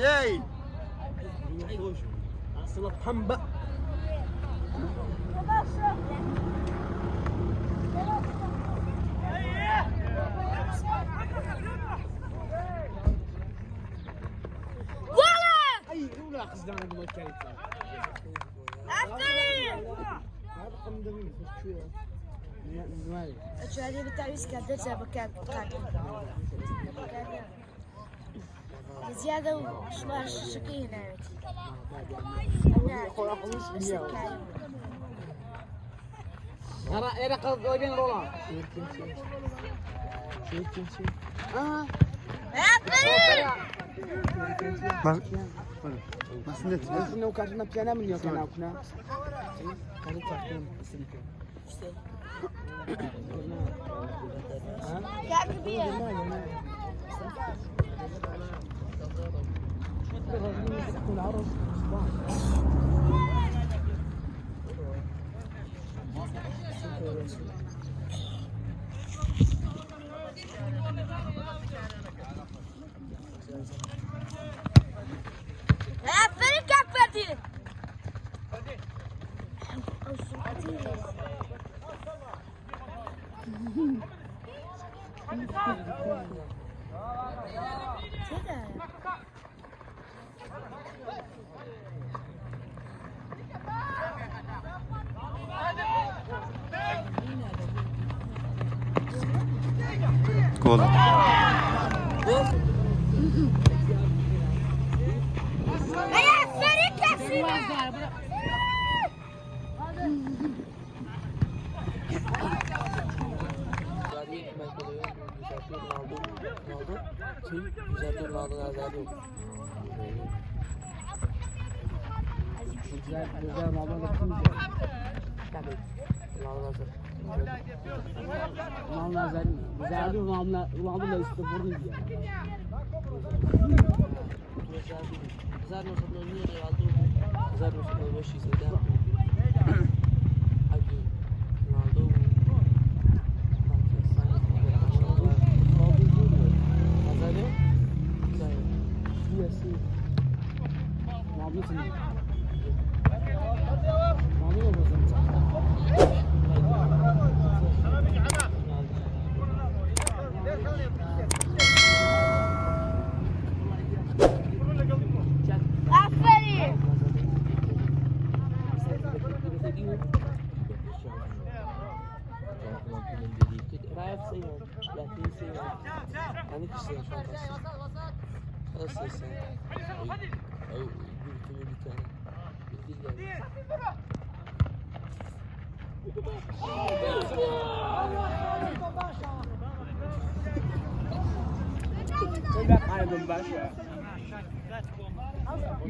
دەی. زیادە و شماشەکەی هێناوێتی. ئافەرین کاک فەردین. ئەو سوعەتی تێدایە. گۆڵ. ئەی ئافەرین کاک سیما. ئافەرین.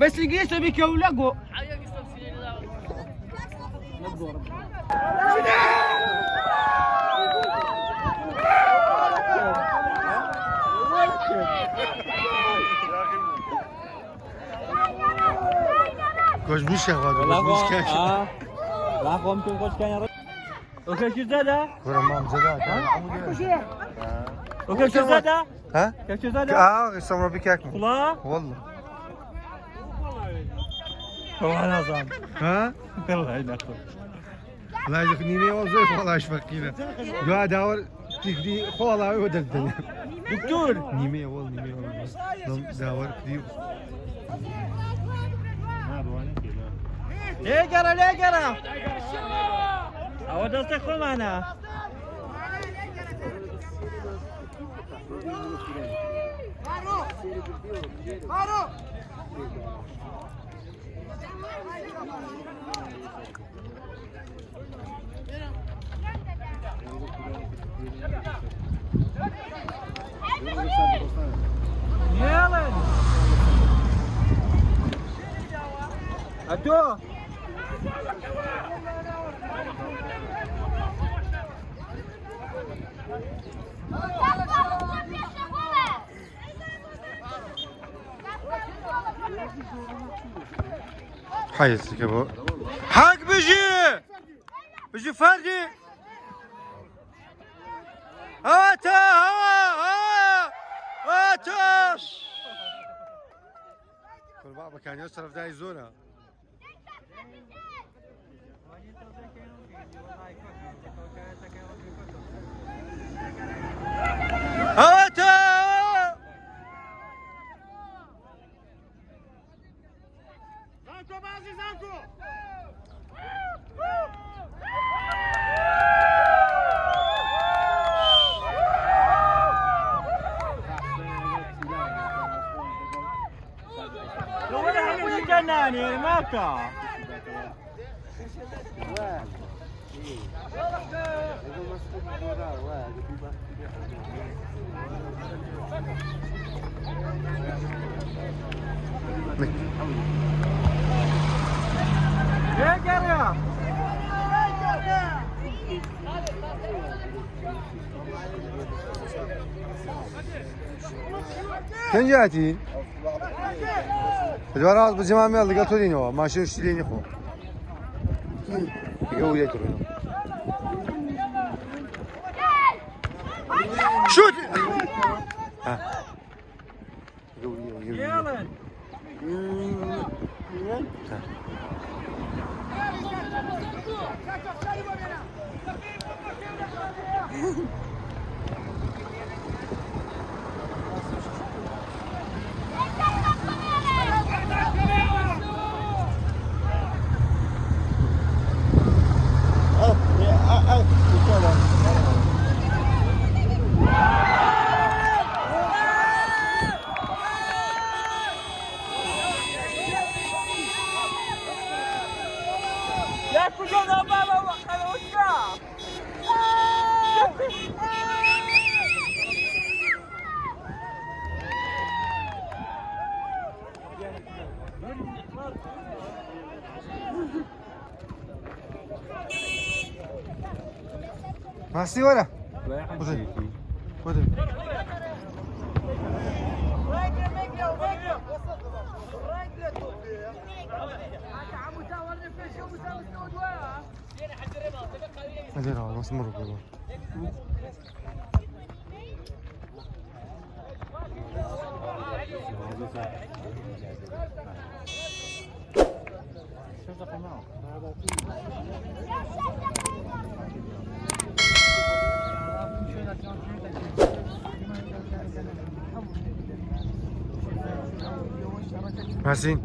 بس الانجليزي بيكولقوا. گۆشبووشە گۆشبووشکە. لا خۆم پێم خۆشکانی اوكي شو زاده؟ کورە مام زەدا. اوكي شو زاده؟ ها؟ كيف شو زاده؟ اه سمرة بكاك. والله والله. والله نظام. ها؟ الله ينخل. لا يخنيني والله والله اشفقينا دعاء داور تكدي خو الله ودل. دكتور. نيمي والله نيمي والله داور كدي. ليه قرا ليه قرا؟ او دستك خو معنا. يلا اتو. حياتك ابو حق بيجي بيجي فردي هاتا ها ها هاتا. بە کانیۆ تەرەفداری زۆرە. ئەوەتە کەنجاتی دوارە واز بەجێمان مێڵ لەگەڵ تۆ دێنەوە ماشێن شتی لێ خۆ لەگەڵ وریا کڕینەوە شوت ها. لەگەڵ وریا، لەگەڵ وریا. ها. ماسی وەرە بڕێ. بڕێ. لێرەوە بەس مڕ بوو. ماسین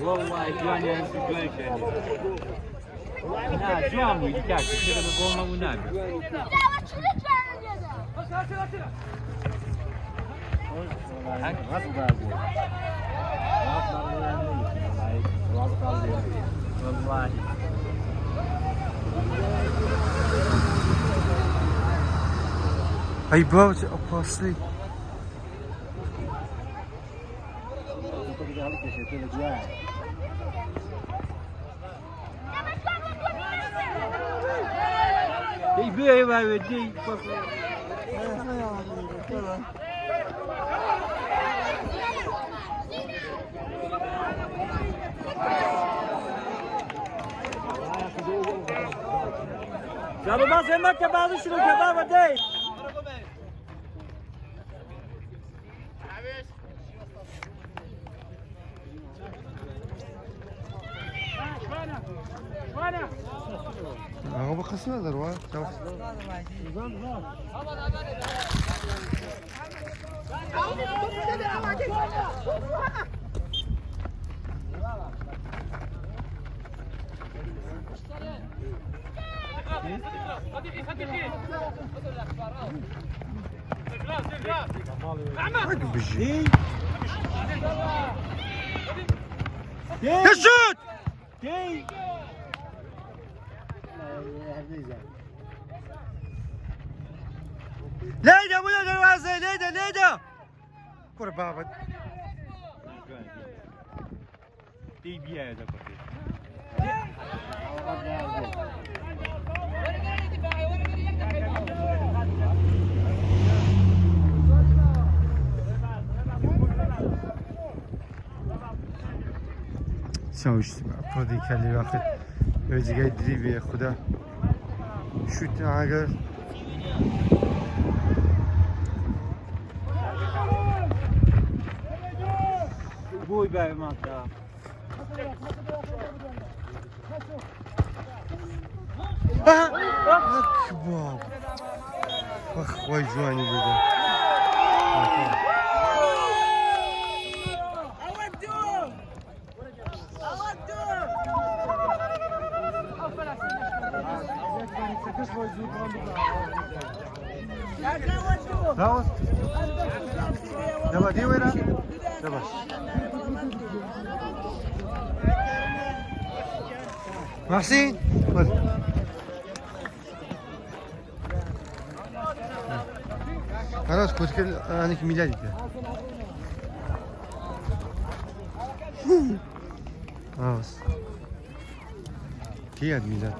والله جواني جوان نا جوان بووی کاکە چرا بە گۆڵ هەبوو نابێ. والله ئەی باوچ ئەو پاسی دەی بێ باوێ دەی جا باز مەکە بازی شروع کە بابە دەی. ئەوە بە قسمە دەڕوا. بژی. تشوت. دەی. لێدە بۆ دەروازە لێدە لێدە. کوڕ بابەت. دەی بیایە دەکوڕی. چاوشت پڕ دیکە لێ وەخت ئەوێ جێگای دریبێ خودا شوت ئاگەر. بۆی بای ماتا. باب خۆی جوانی لێدە. راوست دەبا دێ وێرە دەباش. محسن وەر. خلاص كنت كل انك ميلادي كده. خلاص كي ميلاد.